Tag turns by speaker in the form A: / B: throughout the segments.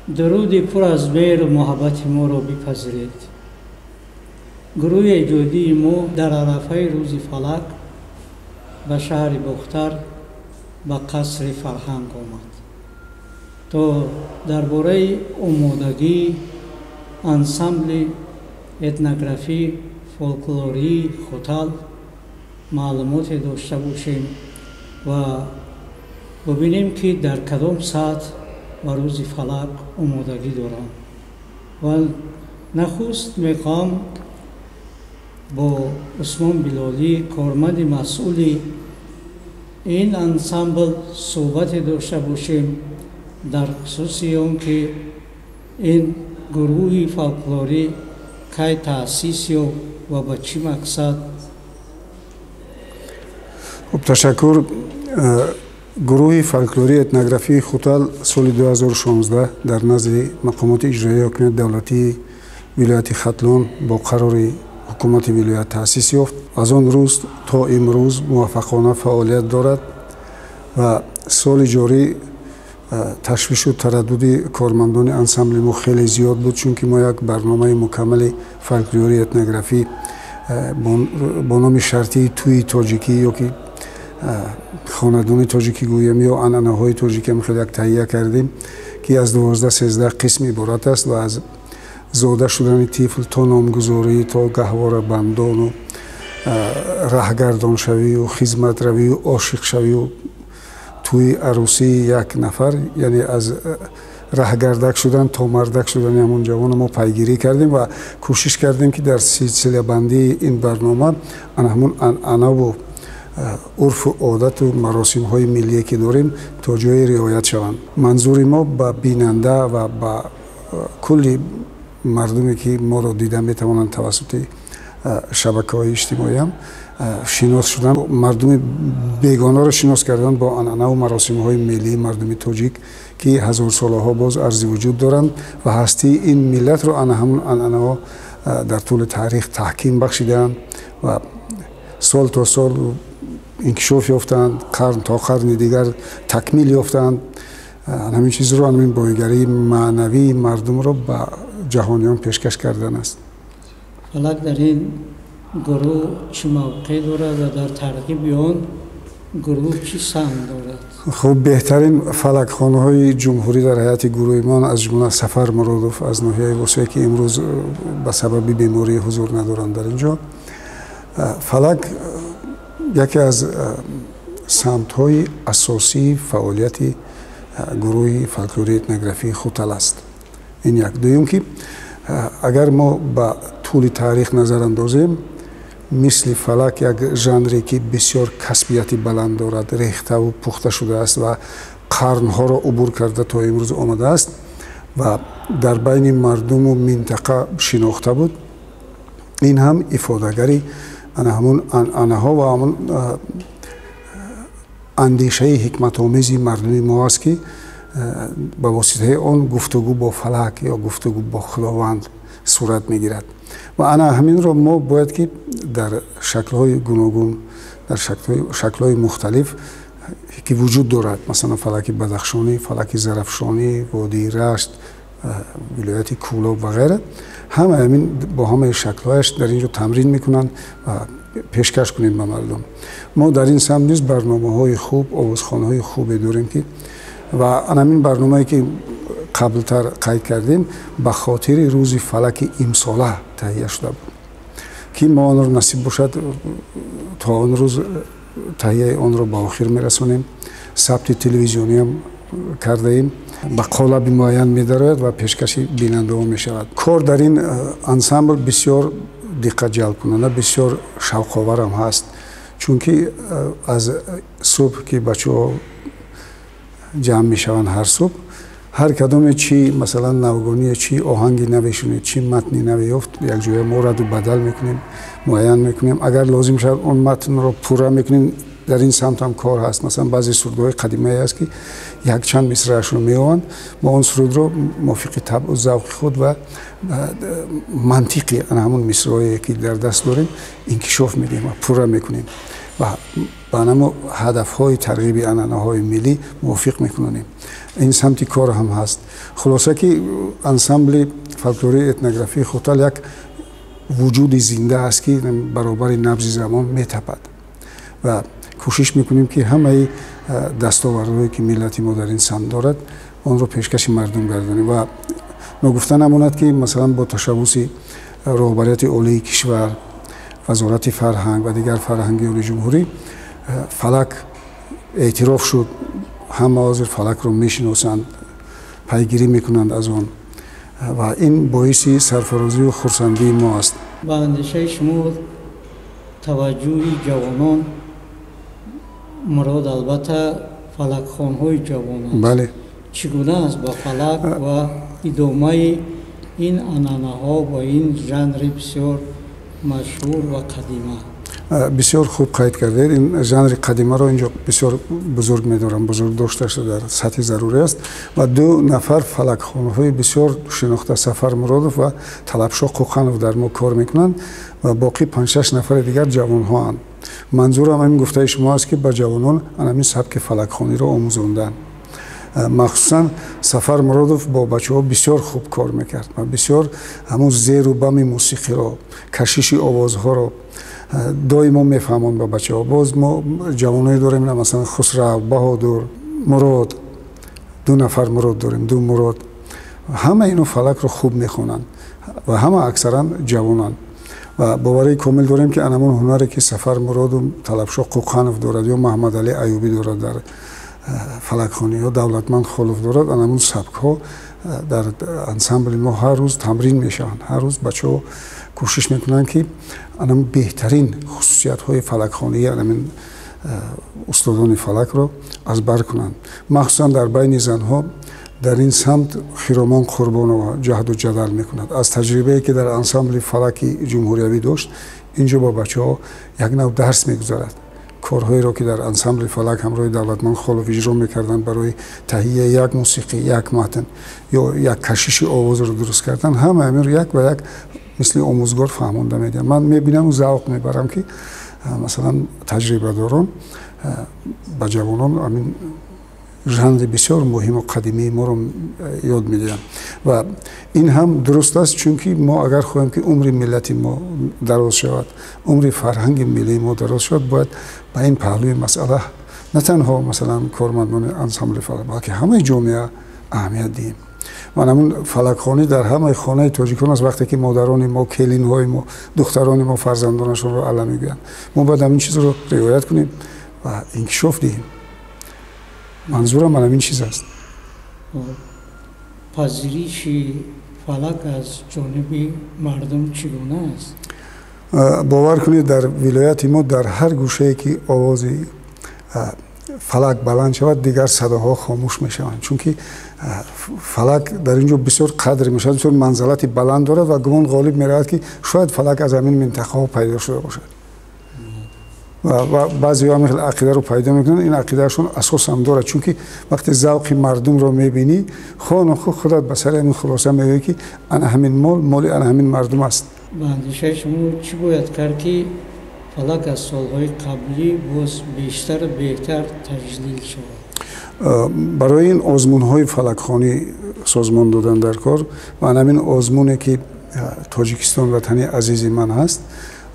A: Дуруди пур аз меҳру муҳаббати моро бипазиред. Гурӯҳи эҷодии мо дар арафаи рӯзи фалак ба шаҳри Бохтар ба қасри фарҳанг омад, то дар бораи омодагии ансамбли этнографӣ фолклории Хутал маълумоте дошта бошем ва бубинем, ки дар кадом сатҳ ба рӯзи фалак омодагӣ доранд. Ва нахуст мехоҳам бо Усмон Билолӣ, корманди масъули ин ансамбл, суҳбате дошта бошем дар хусуси он ки ин гурӯҳи фолклорӣ кай таъсис ёфт ва ба чӣ мақсад.
B: Хуб, ташаккур. Гурӯҳи фолклории этнографии Хутал соли 2016 дар назди мақомоти иҷроияи ҳокимияти давлатии вилояти Хатлон бо қарори ҳукумати вилоят таъсис ёфт. Аз он рӯз то имрӯз муваффақона фаъолият дорад ва соли ҷорӣ ташвишу тараддуди кормандони ансамбли мо хеле зиёд буд, чунки мо як барномаи мукаммали фолклории этнографӣ бо номи шартии тӯи тоҷикӣ ё ки хонадони тоҷикӣ гӯем ё анъанаҳои тоҷикӣ хеле як таҳия кардем, ки аз 12-13 қисм иборат аст ва аз зода шудани тифл то номгузорӣ, то гаҳворабандону раҳгардоншавию хизматравию ошиқшавию тӯи арӯсии як нафар, яъне аз раҳгардак шудан то мардак шудани ҳамон ҷавоно мо пайгирӣ кардем ва кӯшиш кардем, ки дар силсилабандии ин барнома ана ҳамон анъанаву урфу одату маросимҳои миллие, ки дорем, то ҷое риоят шаванд. Манзури мо ба бинанда ва ба кулли мардуме, ки моро дида метавонанд тавассути шабакаҳои иҷтимоиам, шинос шудан, мардуми бегонаро шинос кардан бо анъанаву маросимҳои миллии мардуми тоҷик, ки ҳазорсолаҳо боз арзи вуҷуд доранд ва ҳастии ин миллатро ана ҳамон анъанаҳо дар тӯли таърих таҳким бахшидаанд ва сол то сол инкишоф ёфтаанд, қарн то қарни дигар такмил ёфтаанд. Ҳамин чизро, ҳамин боигарии маънавии мардумро ба ҷаҳониён пешкаш кардан аст.
A: Фалак дар ин гурӯҳ чӣ мавқеъ дорад ва дар тарғиби он гурӯҳ чӣ саҳм дорад?
B: Хуб, беҳтарин фалакхонаҳои ҷумҳурӣ дар ҳайати гурӯҳи мо, аз ҷумла Сафар Муродов аз ноҳияи Восеъ, ки имрӯз ба сабаби беморӣ ҳузур надоранд дар ин ҷо. Фалак яке аз самтҳои асосии фаъолияти гурӯҳи фолклории этнографии Хутал аст. Ин як. Дуюм, ки агар мо ба тӯли таърих назар андозем, мисли фалак як жанре, ки бисёр касбияти баланд дорад, рехтаву пухта шудааст ва қарнҳоро убур карда то имрӯз омадааст ва дар байни мардуму минтақа шинохта буд, ин ҳам ифодагари ана ҳамун анъанаҳо ва ҳамун андешаи ҳикматомези мардуми мо аст, ки ба воситаи он гуфтугӯ бо фалак ё гуфтугӯ бо Худованд сурат мегирад. Ва ана ҳаминро мо бояд ки дар шаклҳои гуногун, дар шаклҳои мухталиф, ки вуҷуд дорад, масалан фалаки Бадахшонӣ, фалаки Зарафшонӣ, водии Рашт, вилояти Кӯлоб ва ғайра, ҳама ҳамин бо ҳамаи шаклҳояш дар ин ҷо тамрин мекунанд ва пешкаш кунем ба мардум. Мо дар ин самт низ барномаҳои хуб, овозхонаҳои хубе дорем, ки ва ҳамин барномае, ки қаблтар қайд кардем, ба хотири рӯзи фалаки имсола таҳия шуда буд, ки мо онро, насиб бошад, то он рӯз таҳияи онро ба охир мерасонем. Сабти телевизиониам кардаем, ба қолаби муайян медарояд ва пешкаши бинандаҳо мешавад. Кор дар ин ансамбл бисёр диққатҷалбкунанда, бисёр шавқоварам ҳаст, чунки аз субҳ, ки бачаҳо ҷамъ мешаванд, ҳар субҳ ҳар кадоме чӣ, масалан, навгоние, чӣ оҳанги наве шунид, чӣ матни наве ёфт, якҷоя мо раду бадал мекунем, муайян мекунем, агар лозим шавад, он матнро пурра мекунем. Дар ин самт ҳам кор ҳаст. Масалан, баъзе сурудҳои қадимае ҳаст, ки якчанд мисраашро меованд, мо он сурудро мувофиқи табъу завқи худ ва мантиқи ана ҳамон мисраҳое, ки дар даст дорем, инкишоф медиҳем ва пурра мекунем. ва ба ҳамон ҳадафҳои тарғиби анъанаҳои миллӣ мувофиқ мекунонем. Ин самти кор ҳам ҳаст. Хулоса ки ансамбли фолклории этнографии Хутал як вуҷуди зинда аст, ки баробари набзи замон метапад ва кӯшиш мекунем, ки ҳамаи дастовардҳое, ки миллати мо дар ин самт дорад, онро пешкаши мардум гардонем. Ва ногуфта намонад, ки масалан бо ташаббуси роҳбарияти олии кишвар, Вазорати фарҳанг ва дигар фарҳангиёни ҷумҳурӣ фалак эътироф шуд. Ҳама ҳозир фалакро мешиносанд, пайгирӣ мекунанд аз он ва ин боиси сарфарозию хурсандии мо аст.
A: Ба андешаи шумо, таваҷҷӯҳи ҷавонон, мурод албатта фалакхонҳои ҷавон аст,
B: бале,
A: чӣ гуна аст ба фалак ва идомаи ин анъанаҳо ва ин жанри бисёр машҳур ва қадима?
B: Бисёр хуб қайд кардед. Ин жанри қадимаро инҷо бисёр бузург медорам, бузург дошташ дар сатҳи зарурӣ аст ва ду нафар фалакхонҳои бисёр шинохта, Сафар Муродов ва Талабшоҳ Қуқанов, дар мо кор мекунанд ва боқӣ панҷ-шаш нафари дигар ҷавонҳоанд. Манзурам ҳамин гуфтаи шумо аст, ки ба ҷавонон ҳамин сабки фалакхониро омӯзондан. Махсусан Сафар Муродов бо бачаҳо бисёр хуб кор мекард ва бисёр ҳамун зеру бами мусиқиро, кашиши овозҳоро доимо мефаҳмонд ба бачаҳо. Боз мо ҷавоное дорем, масалан Хусрав, Баҳодур, Мурод, ду нафар Мурод дорем, ду Мурод. Ҳама ино фалакро хуб мехонанд ва ҳама аксаран ҷавонанд ва боварии комил дорем, ки анамон ҳунаре, ки Сафар Муроду Талабшоҳ Қуқанов дорад ё Маҳмадалӣ Аюбӣ дорад дар фалакхонӣ ё Давлатманд Холов дорад, анамон сабкҳо дар ансамбли мо ҳар рӯз тамрин мешаванд. Ҳар рӯз бачаҳо кӯшиш мекунанд, ки анам беҳтарин хусусиятҳои фалакхонии анамин устодони фалакро аз бар кунанд. Махсусан дар байни занҳо дар ин самт Хиромон Қурбонова ҷаҳду ҷадал мекунад. Аз таҷрибае, ки дар ансамбли фалаки ҷумҳуриявӣ дошт, инҷо бо бачаҳо як нав дарс мегузарад. Корҳоеро, ки дар ансамбли фалак ҳамроҳи Давлатманд Холов иҷро мекарданд барои таҳияи як мусиқӣ, як матн ё як кашиши овозро дуруст кардан, ҳама ҳаминро як ба як мисли омӯзгор фаҳмонда медиҳам. Ман мебинаму завқ мебарам, ки масалан таҷрибадорон ба ҷавонон ҳамин жанри бисёр муҳиму қадимии моро ёд медиҳанд. Ва ин ҳам дуруст аст, чунки мо агар хоҳем, ки умри миллати мо дароз шавад, умри фарҳанги миллии мо дароз шавад, бояд ба ин паҳлӯи масъала на танҳо масалан кормандони ансамбли фалак, балки ҳамаи ҷомеа аҳамият диҳем. Ман ҳамун фалакхонӣ дар ҳамаи хонаи тоҷикон аст. Вақте ки модарони мо, келинҳои мо, духтарони мо фарзандонашонро алла мегӯянд, мо бояд ҳамин чизро риоят кунем ва инкишоф диҳем. Манзурам ман ҳамин чиз аст.
A: Пазириши фалак аз ҷониби мардум чӣ гуна аст?
B: Бовар кунед, дар вилояти мо дар ҳар гӯшае ки овози фалак баланд шавад, дигар садоҳо хомӯш мешаванд, чунки фалак дар ин ҷо бисёр қадр мешавад, бисёр манзалати баланд дорад ва гумон ғолиб меравад, ки шояд фалак аз ҳамин минтақаҳо пайдо шуда бошад. Ва баъзеҳо ҳамин хел ақидаро пайдо мекунанд. Ин ақидаашон асос ҳам дорад, чунки вақте завқи мардумро мебинӣ, хоҳу нохоҳ худат ба сари ҳамин хулоса меоӣ, ки ана ҳамин мол моли ана ҳамин мардум аст.
A: Ба андешаи шумо, чӣ бояд кард, ки фалак аз солҳои қаблӣ боз бештару беҳтар таҷлил шавад?
B: Барои ин озмунҳои фалакхонӣ созмон додан дар кор ва ана ҳамин озмуне, ки Тоҷикистон ватани азизи ман ҳаст,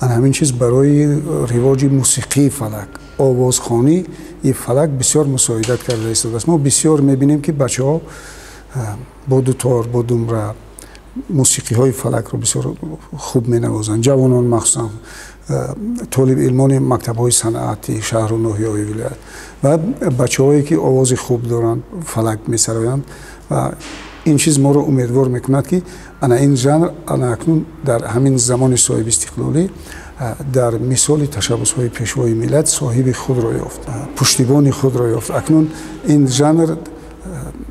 B: ана ҳамин чиз барои ривоҷи мусиқии фалак, овозхонии фалак бисёр мусоидат карда истодааст. Мо бисёр мебинем, ки бачаҳо бо дутор, бо думра мусиқиҳои фалакро бисёр хуб менавозанд. Ҷавонон, махсусан толибилмони мактабҳои санъати шаҳру ноҳияҳои вилоят ва бачаҳое, ки овози хуб доранд, фалак месароянд. Ва ин чиз моро умедвор мекунад, ки ана ин жанр ана акнун дар ҳамин замони соҳибистиқлолӣ дар мисоли ташаббусҳои Пешвои миллат соҳиби худро ёфт, пуштибони худро ёфт. Акнун ин жанр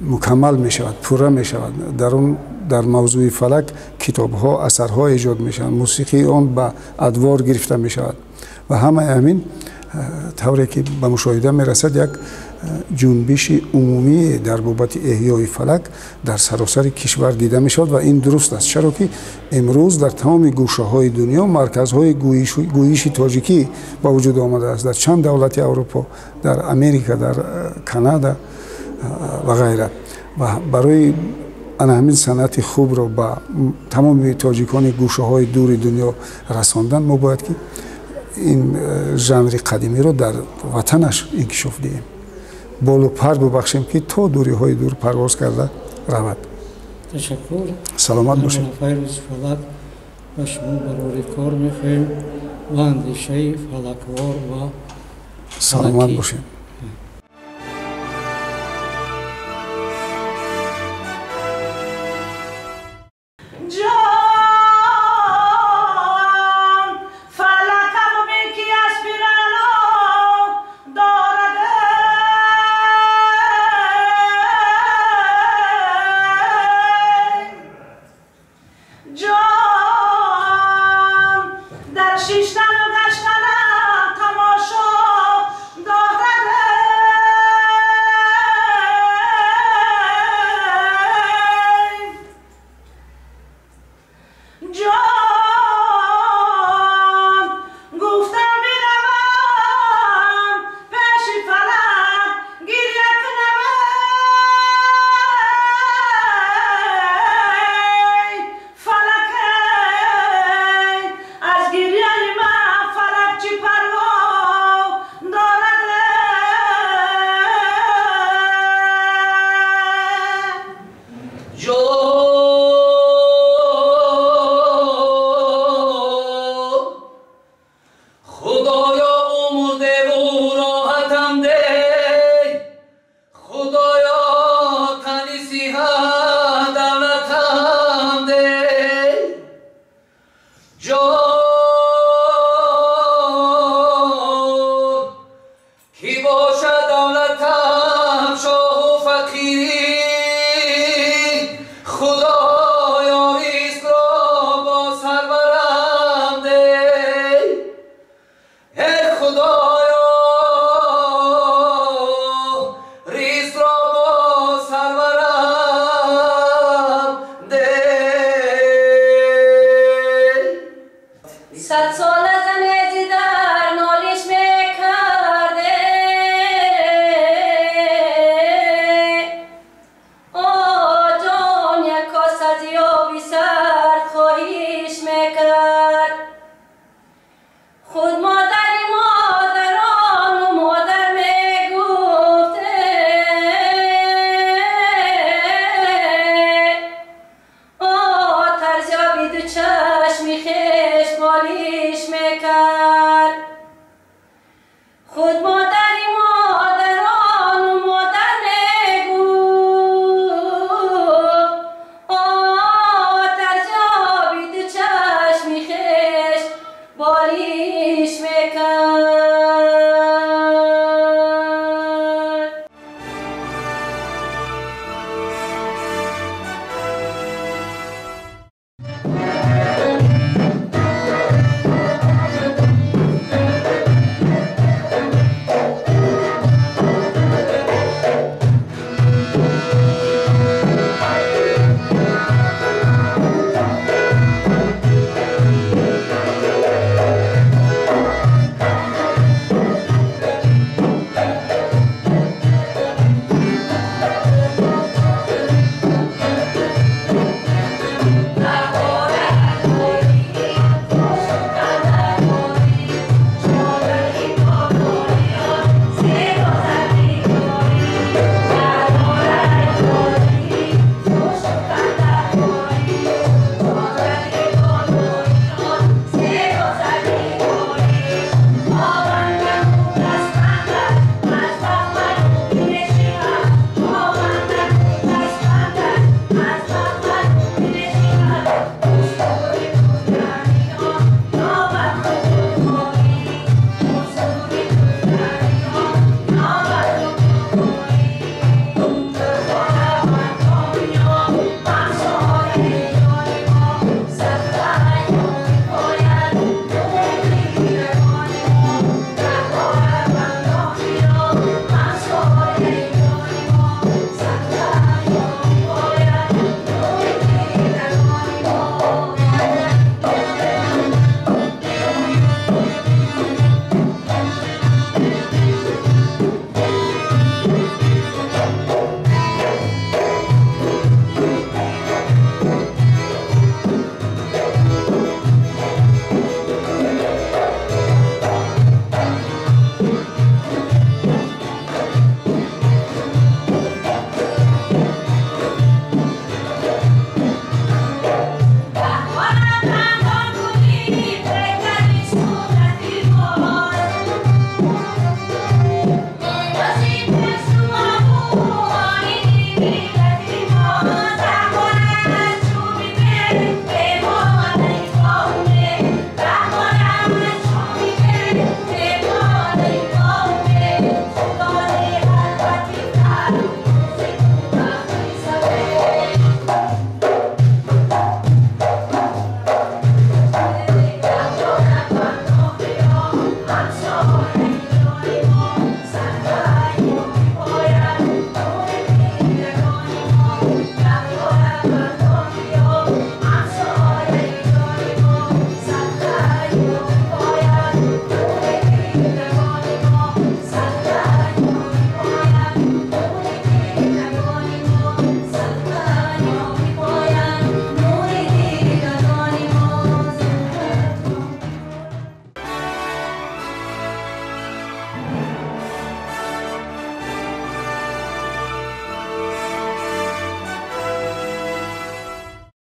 B: мукаммал мешавад, пурра мешавад. Дар он дар мавзӯи фалак китобҳо, асарҳо эҷод мешаванд, мусиқии он ба адвор гирифта мешавад ва ҳамаи ҳамин тавре ки ба мушоҳида мерасад, як Ҷунбиши умумӣ дар бобати эҳёи фалак дар саросари кишвар дида мешавад ва ин дуруст аст, чаро ки имрӯз дар тамоми гӯшаҳои дунё марказҳои гӯйиши тоҷикӣ ба вуҷуд омадааст, дар чанд давлати Аврупо, дар Америка, дар Канада ва ғайра. Ва барои ана ҳамин санъати хубро ба тамоми тоҷикони гӯшаҳои дури дунё расондан, мо бояд ки ин жанри қадимиро дар ватанаш инкишоф диҳем, болу пар бубахшем, ки то дуриҳои дур парвоз карда равад.
A: Ташаккур.
B: Саломат бошед.
A: Рӯзи фалак ба шумо барори кор мехоҳем ва андешаи фалаквор ва
B: саломат бошед.
C: Ki boşa